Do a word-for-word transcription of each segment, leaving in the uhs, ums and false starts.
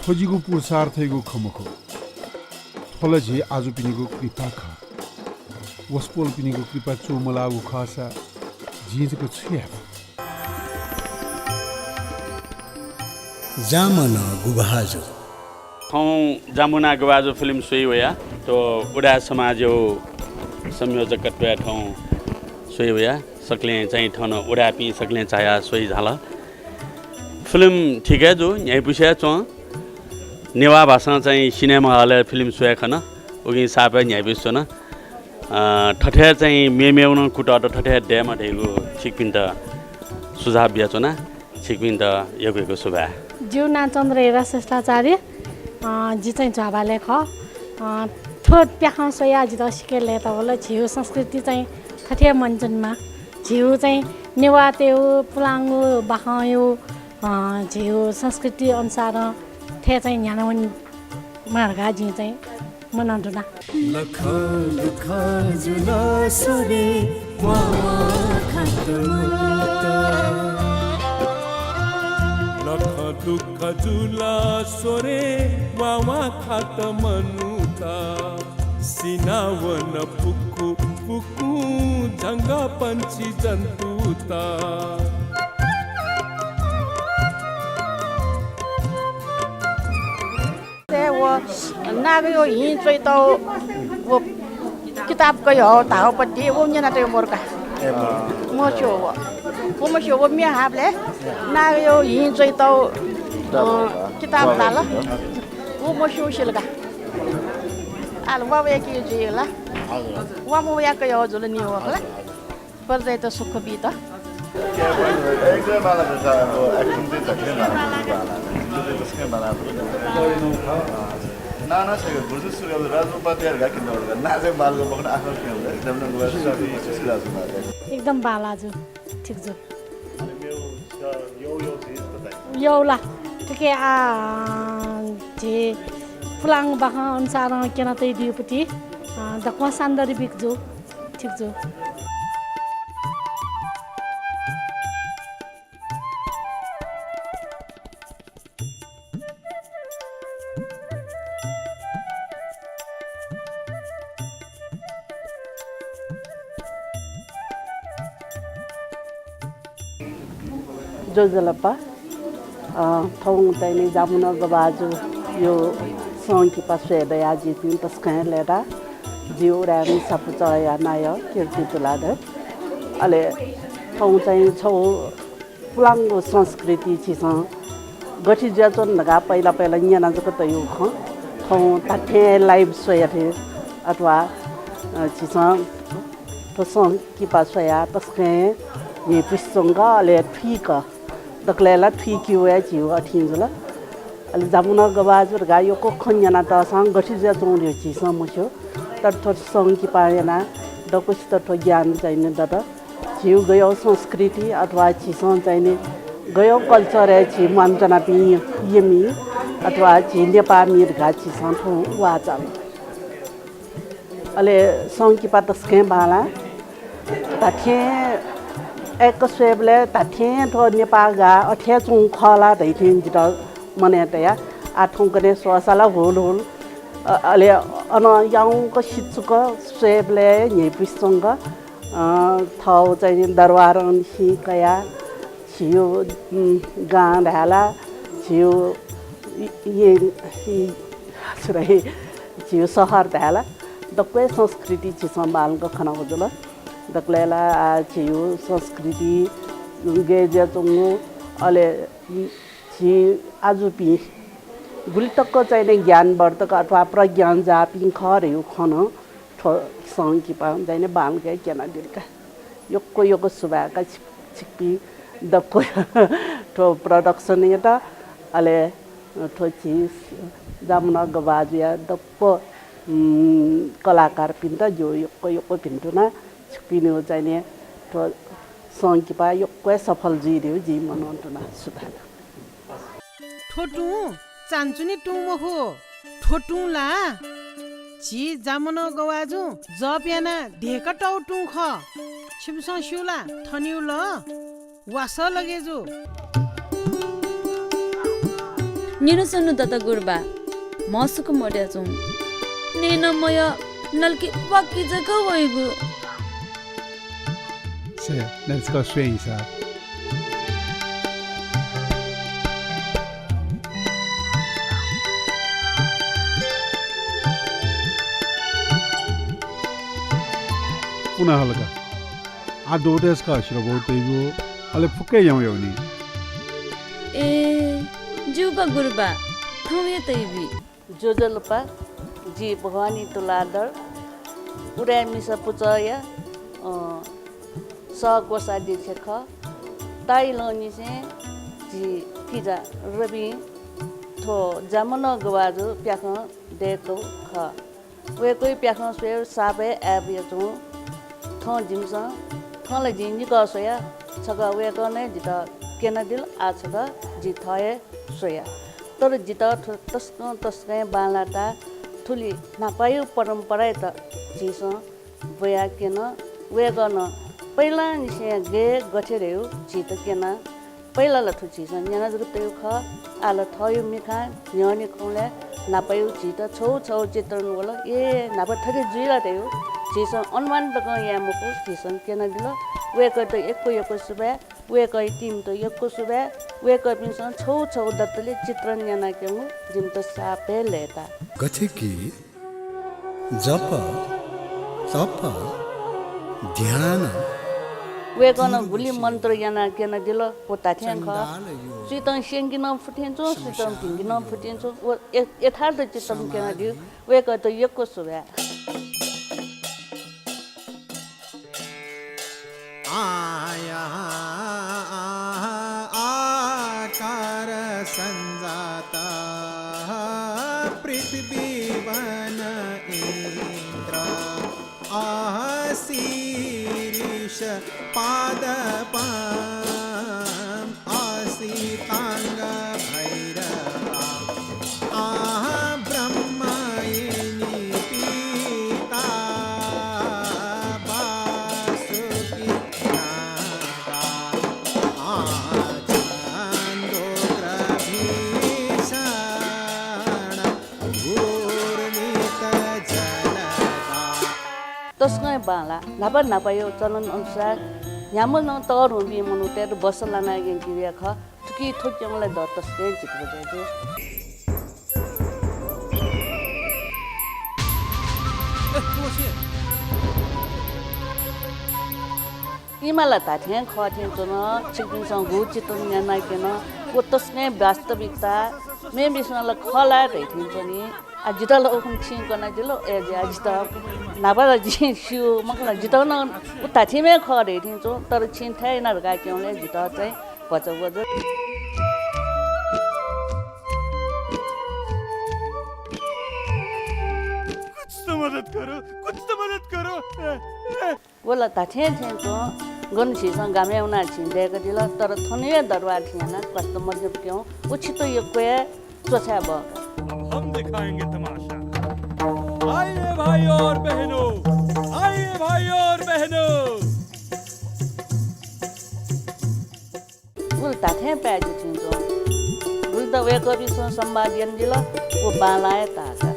थ्व जिगु पुरुषार्थयागु खँ मखु। थ्व ला झी आजुपिनिगु कृपा खः। वसपोलपिनिगु कृपा चूमलाःगु खःसा जिं जक छु याये फु? जामना गुभाजु। थौं जामुना गुभाजु फिल्म स्वइ वया। थ्व उदाय् समाजया संयोजकत्वय् थौं स्वइ वया। सकलें चाहिँ थन उदाय्‌पिं सकलें झाया स्वइ झाल। फिल्म ठीक हे जू, न्ह्याइपुसे च्वं। नेवाः भाषां चाहिँ सिनेमा हलय् फिल्म स्वये खन, उकिं साप हे न्ह्याइपुसे च्वन। अ, थथे चाहिँ मेमेगु नं कुतः त थथे दयेमा धइगु छिकपिन्त सुझाव बियाच्वना। छिकपिन्त यक्व यक्व सुभाय्। जिगु नां चन्द्रहेरा श्रेष्ठाचार्य। अ, जि चाहिँ झ्वाःबालय् खः। अ, थ्व प्याखं स्वयाः जितः सिके लय्‌तावल। झीगु संस्कृति चाहिँ थथे मन्चुनमा। झीगु चाहिँ नेवाःतय् पुलांगु बाखंयु, अ, झीगु संस्कृति अनुसारं थथे चाहिँ न्ह्यानावनेमाः धकाः जिं चाहिँ मनं दुना। लख दुःख जुल स्वरे वावा खात मनुत। लख दुःख जुल स्वरे वावा खात मनुत। सिनावन पुकु पुकु जंगल पंछी जन्तुत। ते व नागयो हिं च्वइतौ व किताब कय् हौ धावपति व न्यना तय मोरका। मस्यो व। व मस्यो व म्ये हाबले नागयो हिं च्वइतौ, अ, किताब धाल। व मस्यो सिलका। आल वा वे कि जुइला। वा मु या कय् हौ जुल नि व खला। प्रजायात सुख बीत। एकदमै बांलाः खः, अब acting चाहिँ झक्कै बांलाः, झक्कै बांलाः। नाना छगू गुरुजु सुरु याःबलय् राजु उपाध्याय धकाः किन वल का, नां चाहिँ बांलाः का, बखन आखर किन वल का, एकदम नंगु बांलाः, सुशील राजु उपाध्याय। एकदम बांलाः जु, ठीक जु। यौला, ठीक हे आ, झी पुलांगु बाखं अनुसारं क्यना तइदिउपति, अ, दक्वं सान्दर्भिक जु। ठीक जु। ज्वजलपा, अ, थौं चाहिँ नि जामुना गुभाजुयो संकिपा स्वये दयाः जिपिं तसकं लय्ताः। जि उदाय् सापुचःया नायः कीर्ति तुलाधर। अले थौं चाहिँ छगू पुलांगु संस्कृति झीसं गथे जुयाच्वन धकाः पहिला पहिला न्यना जक तयू खँ। थौं धात्थें live स्वया थें अथवा, अ, झीसं थ्व संकिपा स्वयाः तसकं न्ह्यइपुसे च्वंक अले थुइक दकलय् ला थुइके वया झीगु अथें जुल। अले जामुना गुभाजु धकाः यक्व खँ न्यना तःसां गथे जुयाच्वंगु धइगु झीसं मस्यू। तर थ्व संकिपां यानाः दक्वसित थ्व ज्ञान चाहिँ नि दत। झीगु गय् संस्कृति अथवा झीसं चाहिँ नि गय् culture-य् झी म्वानाच्वनापिं यमि अथवा झी नेपाःमि धकाः झीसं थौं वाःचाल। अले संकिपा तसकं बांलाः। धात्थें अय्क स्वयेबलय् धात्थें थ्व नेपाः गाः अथे हे च्वंगु खः ला धइथें जितः मनय् तया। आः थौंकन्हय् स्वःसा ला हुल हुल। अ, अले अन याउँक सिचुक स्वयेबलय् न्ह्यइपुसे च्वंक, अ, थःगु चाहिँ दरबारंनिसें कयाः झीगु, उम्, गां धाये ला, झीगु इ-, इ-, इ-, sorry, झीगु शहर धाये ला, दक्व हे संस्कृति झीसं बांलाक खनागु जुल। दकलय् ला आः झीगु संस्कृति गय् जुयाच्वंगु, अले झी आजुपिं गुलि तक चाहिँ नि ज्ञानवर्धक अथवा प्रज्ञान जाःपिं खः धइगु खँ नं थ्व संकिपां चाहिँ नि बांलाक क्यनादिल का। यक्व यक्व सुभाय् का छिक-, छिकपिं दक्व थ्व production यात, अले थ्व झी जामनः गवाजुया दक्व, उम्, कलाकारपिन्त जिगु यक्व यक्व भिन्तुना। छिकपिनिगु चाहिँ नि थ्व संकिपा यक्व हे सफल जुइ धइगु जिं मनंतुना। सुभाय्। थ्व तुं चानचुनि तुं मखु, थ्व तुं ला झी जामनः गवाजुं जप यानाः धेका तःगु तुं खः। छिमिसं स्यू ला, थनिगु लः वासः लगे जू। निन्हु स्वन्हु दत गुरुबा, म्हसुक मदयाच्वं। नये नं मयः, नलकी वाकी जक वइगु। स्वये, नलकी छकः स्वये हिसाब। पुनः हल्का। आः द्वःतय् छकः सिरबौ तइगु, अले फुक्क यंगु यंगु नि। ए, ज्यू का गुरुबा, थौं हे तइबी। ज्वजलपा, जि भवानी तुलाधर, उदाय् मिसा पुचःया, अँ, सह कोषाध्यक्ष खः। ताःइलंनिसें जि किजा रबिं थ्व जामनः गवाजु प्याखं दय्कू खः। वय्कःया प्याखं स्वयेगु साप हे आय्बुयाच्वं। थौं जिमिसं, थौं ला जिं निकः स्वया, छकः वय्कलं हे जितः क्यनादिल, आः छकः जि थः हे स्वया। तर जितः थ्व तसकं तसकं हे बांलाः ताः। थुलि न्हापायागु परम्परायात झीसं ब्वयाः क्यन। वय्कलं पहिलांनिसें गय् गथे धयागु झीत क्यना। पहिला ला थ्व झीसं न्यना जक तयागु खः। आः ला थःगु मिखां न्ह्यःने खंलय् न्हापायागु झीत छगू छगू चित्रण वल। ए, न्हापा थथे जुइ ला धयागु झीसं अनुमान तकं याये मफु, झीसं क्यनादिल। वय्कःयात यक्व यक्व सुभाय्, वय्कःया team-त यक्व सुभाय्। वय्कःपिन्सं छगू छगू दतले चित्रण यानाक्यंगु जिमित साप हे लय्ताः। गथे कि जप, तप, ध्यान। वय्कलं गुलि मन्त्र यानाः क्यनादिल, व धाथें खः। सुइतं स्यंके नं फुथें च्वं, सुइतं भिंके नं फुथें च्वं। व य-, यथार्थ चित्तं क्यनादिल। वय्कःयात यक्व सुभाय्। आया आकार संजाता पृथ्वी वन इंद्र आशीर्ष पादपाम आसितांग भैरवा आहा ब्रह्मायणी पीता वासुकी नागा आचांदोग्र भीषण घूर्णित जलदा। तसकं हे बांलाः। न्हापा न्हापाया चलन अनुसार न्ह्याम्ह नं तःधंपिं मनूतय्त बस लानाः यंके वया खः। थुकी थ्व क्यंगु ला दः तसकं हे जितः बजय् दु। इमा ला धाथें खः थें च्वन, छिकपिन्सं गुगु चित्रण यानाक्यन, व तसकं हे वास्तविकता, मेपिन्सं ला खः ला धइथें च्वनी। आ, जितः ला उखुन्हु छिं कनादिल, अय् जुयाः जितः न्हापा ला जिं स्यू, मखु ला, जितः नं उ धाथें हे खः धइथें च्वं, तर छिं थथे याना धकाः क्यंलय् जितः चाहिँ भचा वजः। कुछ तो मदद करो, कुछ तो मदद करो। व ला धाथें थें च्वं, गन झीसं गामय् वनाः छिं दय्कादिल, तर थन हे दरबार झीं यानाः कष्ट मज्याःपिं क्यं, व छितः यक्व हे च्वछाये बहःका। अब हम दिखाएंगे तमाशा। आइए भाइयों और बहनों, आइए भाइयों और बहनों। उलि धाथें पाय् जुइ थें च्वं। उलि त वय्कःपिन्सं संवाद यानादिल, व बांलाः हे ताःसा।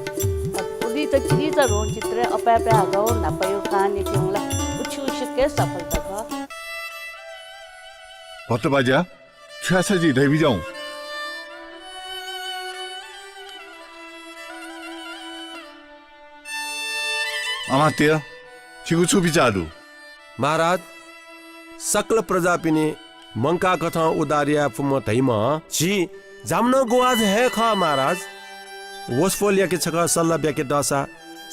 उलि त चिकिचा ह्वं चित्रय् अपाय् पाय् हाकः व न्हापाया कहानी क्यंगु ला उछि उसिक्क हे सफलता खः। भट्टबाज्या, छु याःसा जिं धयाबिज्याहुँ। अमात्य, छिगु छु बिचाः दु? महाराज, सकल प्रजापिनि मंकाःकथं उद्धार याये फुम्ह धइम्ह झी जामनं गुवाज हे खः महाराज। वसपोलयाके छकः सल्लाह ब्याके दःसा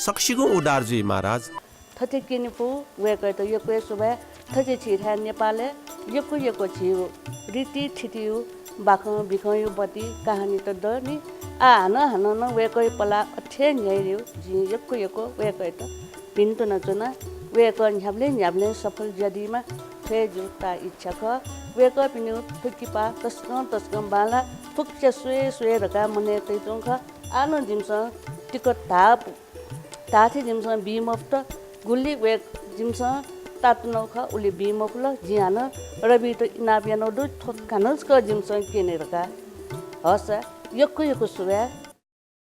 सकसिगुं उद्धार जुइ महाराज। थथे क्यनेफु वय्‌कःयात यक्व हे सुभाय्। थथे झीथाय् नेपालय् यक्व यक्व झीगु रीति थितियु बाखं बिखंयु बति कहानीत दनि। आः हानं हानं नं वय्‌कःया पलाः अथे न्ह्याइरियु। जिं यक्व यक्व वय्‌कःयात भिन्तुना च्वना। वय्‌कः न्ह्याबलें न्ह्याबलें सफल जुयादीमा। थ्व हे जिगु ता इच्छा खः। वय्‌कःपिनिगु थुकिपा तसकं तसकं बांलाः। फुक्कसिया स्वये स्वये धकाः मनय् तयाच्वंगु खः। आः नं जिमिसं तिक धाः धाःथें जिमिसं बी मफुत। गुलि वय् जिमिसं तातुनागु खः, उलि बी मफुल। जिं हानं रबियात इनाप यानागु दु, थ्व हानं छकः जिमिसं क्यने धकाः। हःसा यक्व यक्व सुभाय्।